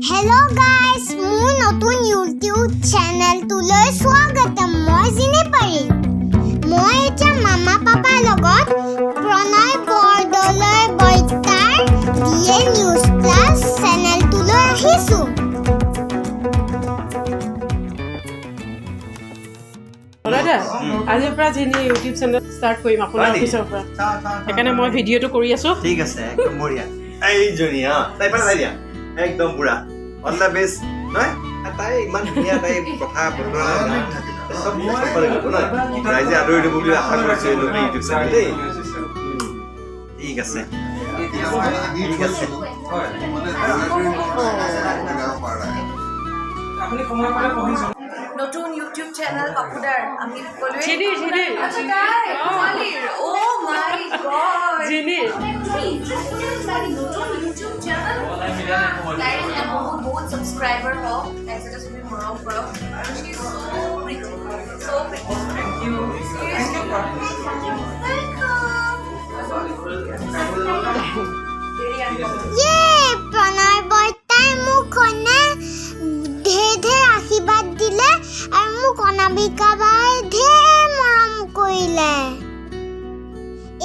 Hello' guys, মোৰ নতুন YouTube চেনেলটোলৈ স্বাগতম। মই জিনি পাৰিম। মই এতিয়া মামা পাপাৰ লগত প্ৰণয় বৰদলৈ বৰ্তাৰ ডি এ নিউজ প্লাছ চেনেলটোলৈ আহিছোঁ। দাদা, আজিৰ পৰা যিনি ইউটিউব চেনেল ষ্টাৰ্ট কৰিম আপোনাৰ হয় নেকি? অফিচৰ পৰা, সেইকাৰণে মই ভিডিঅ'টো কৰি আছোঁ। ঠিক আছে, একদম বঢ়িয়া। এইজনী, তাই পালে, চাই দিয়া, একদম পুৰা অল the best. নহয়, তাই ইমান ধুনীয়া, তাই কথা বতৰা চব চবফালে কৰিব নহয়। ৰাইজে আদৰি দিব বুলি আশা কৰিছোঁ এই নতুন ইউটিউব চেনেল দেই। ঠিক আছে, ঠিক আছে। আপুনি সময় পালে পঢ়িছোঁ। নতুন ইউটিউব চেনেল পাপুদাৰ, আমি সকলোৱে জিনি, জিনি। আচ্ছা, তাই ছোৱালীৰ, অ' মাই গড। জিনি। নতুন ইউটিউব চেনেল, তাইৰ যাতে বহুত বহুত ছাবস্ক্ৰাইবাৰ হওক, তাইক যাতে চবেই মৰম কৰক আৰু she is so pretty, so pretty. Thank you, thank you. Welcome. ইয়ে, প্ৰণয় বৰ্তাই মোক সৈনে ঢেৰ ঢেৰ আশীৰ্বাদ দিলে আৰু মোক অনামিকা বাই ঢেৰ মৰম কৰিলে।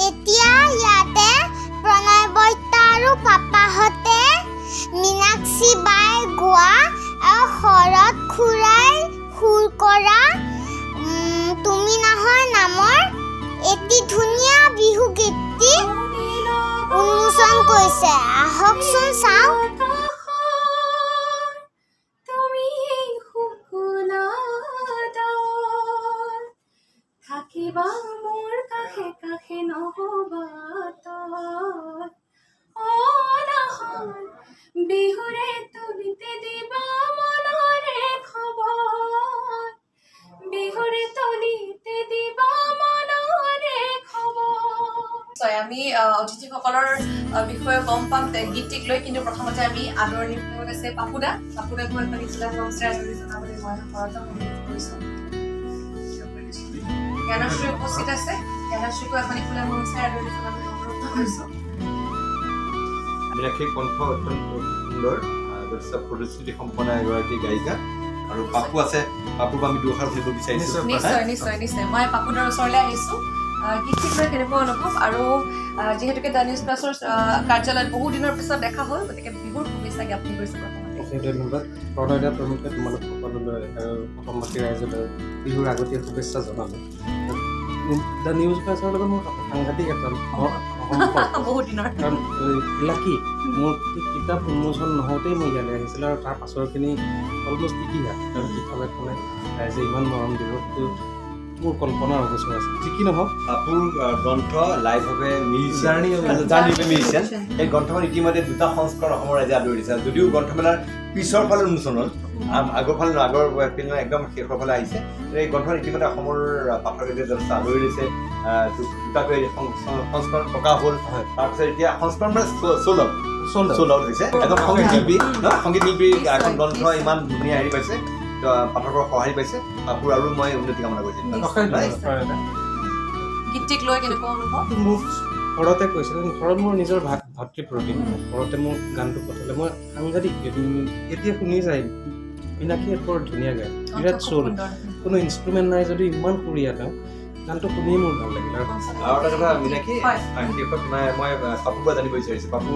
এতিয়া ইয়াতে প্ৰণয় বৰ্তা আৰু পাপাহঁতে মীনাক্ষী বাই গোৱা আৰু শৰৎ খুৰাই সুৰ কৰা তুমি নহয় নামৰ এটি ধুনীয়া বিহু গীতটি উন্মোচন কৰিছে। আহকচোন চাওঁ। তুমি শুকুলা ডাৱৰ, থাকিবা মোৰ কাষে কাষে, নহবা আঁতৰ। অ নহয়, বিহুৰে তুলিতে দিবা মনৰে খবৰ, বিহুৰে তলিতে দিবা মনৰে খবৰ। নিশ্চয় আমি অতিথিসকলৰ বিষয়ে গম পাম গীতটিক লৈ, কিন্তু প্ৰথমতে আমি আদৰণি লগত আছে পাপুদা। পাপুদাক মই এখন জিলা সংস্থাৰ আদৰণি জনাবলৈ মই শৰতক অনুৰোধ কৰিছোঁ। জ্ঞানশ্ৰী উপস্থিত আছে, জ্ঞানশ্ৰীকো এখন ফুলা গামোচাৰে আদৰণি জনাবলৈ অনুৰোধ কৰিছোঁ। মীনাক্ষীৰ কণ্ঠ অত্যন্ত সুন্দৰ, যথেষ্ট প্ৰতিশ্ৰুতি সম্পন্ন এগৰাকী গায়িকা। আৰু পাপু আছে, পাপুৰ পৰা আমি দুষাৰ শুনিব বিচাৰিছোঁ। নিশ্চয় নিশ্চয় নিশ্চয় মই পাপুদাৰ ওচৰলৈ আহিছোঁ। গীতটিক লৈ কেনেকুৱা অনুভৱ আৰু যিহেতুকে the news প্লাছৰ কাৰ্যালয়ত বহু দিনৰ পিছত দেখা হ'ল, গতিকে বিহুৰ শুভেচ্ছা জ্ঞাপন কৰিছোঁ প্ৰথমতে। অশেষ ধন্যবাদ প্ৰণয়দা প্ৰমুখ্যে তোমালোক সকলোলৈ আৰু অসমবাসী ৰাইজলৈ বিহুৰ আগতীয়া শুভেচ্ছা জনালোঁ। The news প্লাছৰ লগত মোৰ সাংঘাতিক এটা সম্পৰ্ক। বহুত দিনৰ। কাৰণ লাকি মোৰ কিতাপ উন্মোচন নহওঁতেই মই ইয়ালৈ আহিছিলোঁ আৰু তাৰ পাছৰখিনি অলমষ্ট ইতিহাস। কাৰণ কিতাপ এখনে ৰাইজে ইমান মৰম দিব, সেইটো মোৰ কল্পনাৰ অগোচৰ আছিল। যি কি নহওক, পাপুৰ গ্ৰন্থ life of a musician, Journey of journey of a musician, সেই গ্ৰন্থখন ইতিমধ্যে দুটা সংস্কৰণ অসমৰ ৰাইজে আদৰি দিছে। যদিও গ্ৰন্থমেলাৰ পিছৰ ফালে উন্মোচন হ'ল, আগৰ ফালে নহয়, আগৰ পিনে একদম শেষৰ ফালে আহিছে। এই গ্ৰন্থখন ইতিমধ্যে অসমৰ পাঠকে যথেষ্ট আদৰি দিছে। দুটাকৈ সংস্কৰণ প্ৰকাশ হ'ল। তাৰপিছত এতিয়া সংস্কৰণ মানে চ'ল আউট। চল। চ'ল আউট হৈছে। এজন সংগীত শিল্পী ন, সংগীত শিল্পীৰ এখন গ্ৰন্থ ইমান ধুনীয়া হেৰি পাইছে, পাঠকৰ সঁহাৰি পাইছে। পাপুৰ আৰু মই উন্নতি কামনা কৰিছোঁ। অশেষ ধন্যবাদ প্ৰণয়দা। গীতটিক লৈ কেনেকুৱা অনুভৱ? মোক শৰতে কৈছিল, শৰৎ মোৰ নিজৰ ভাতৃ প্ৰতিম। শৰতে মোক গানটো পঠালে, মই সাংঘাতিক এতিয়া শুনি যায়। মীনাক্ষীয়ে বৰ ধুনীয়া গায়, বিৰাট খুব চ'ল। সুন্দৰ। কোনো ইনষ্ট্ৰুমেণ্ট নাই যদিও ইমান সুৰীয়া তেওঁ গানটো শুনিয়ে মোৰ ভাল লাগিল আৰু আৰু এটা কথা মীনাক্ষী, হয়। শেষত মই পাপুৰ পৰা জানিব বিচাৰিছোঁ। পাপু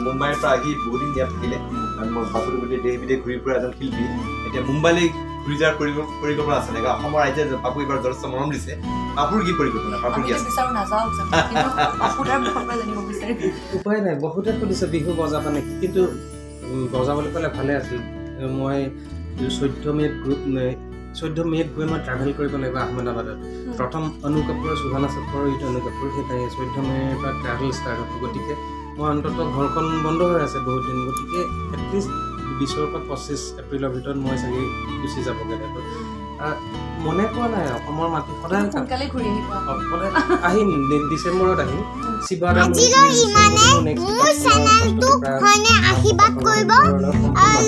মুম্বাইৰ পৰা আহি বহুদিন ইয়াত থাকিলে আৰু মই পাপুৰ গোটেই দেশ বিদেশ ঘূৰি ফুৰা এজন শিল্পী, এতিয়া মুম্বাইলৈ ঘূৰি যোৱাৰ পৰিকল্পনা আছে নেকি? অসমৰ ৰাইজে পাপু এইবাৰ যথেষ্ট মৰম দিছে। পাপুৰ কি পৰিকল্পনা, পাপুৰ কি আমিতো আছে? বিচাৰো নাযাওক জানো, কিন্তু পাপুদাৰ মুখৰ পৰা জানিব বিচাৰিম। উপায় নাই। বহুতে সুধিছে বিহু বজাবা নেকি, কিন্তু বজাবলৈ পালে ভালে আছিল। মই 14 মে'ত গ্ৰুপ 14 মে'ত গৈ মই ট্ৰেভেল কৰিব লাগিব আহমেদাবাদত। প্ৰথম অনু কাপুৰ, সুহানা সফৰ উইথ অনু কাপুৰ, সেই 14 মে'ৰ পৰা ট্ৰেভেল ষ্টাৰ্ট হ'ব। গতিকে মই অন্ততঃ ঘৰখন বন্ধ হৈ আছে বহুত দিন, গতিকে এটলিষ্ট 20ৰ পৰা 25 এপ্ৰিলৰ ভিতৰত মই চাগে গুচি যাবগৈ লাগিব। মনে কোৱা নাই, অসমৰ মাটি সদায় সোনকালে ঘূৰি আহিব। সদায় আহিম, ডিচেম্বৰত আহিম। শিৱাদাম। আজিলৈ ইমানে। মোৰ চেনেলটোক হয়নে আশীৰ্বাদ কৰিব,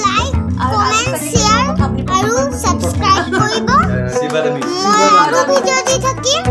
লাইক, কমেণ্ট, শ্বেয়াৰ আৰু ছাবস্ক্ৰাইব কৰিব। শিৱাদামী। মই আৰু ভিডিঅ' দি থাকিম।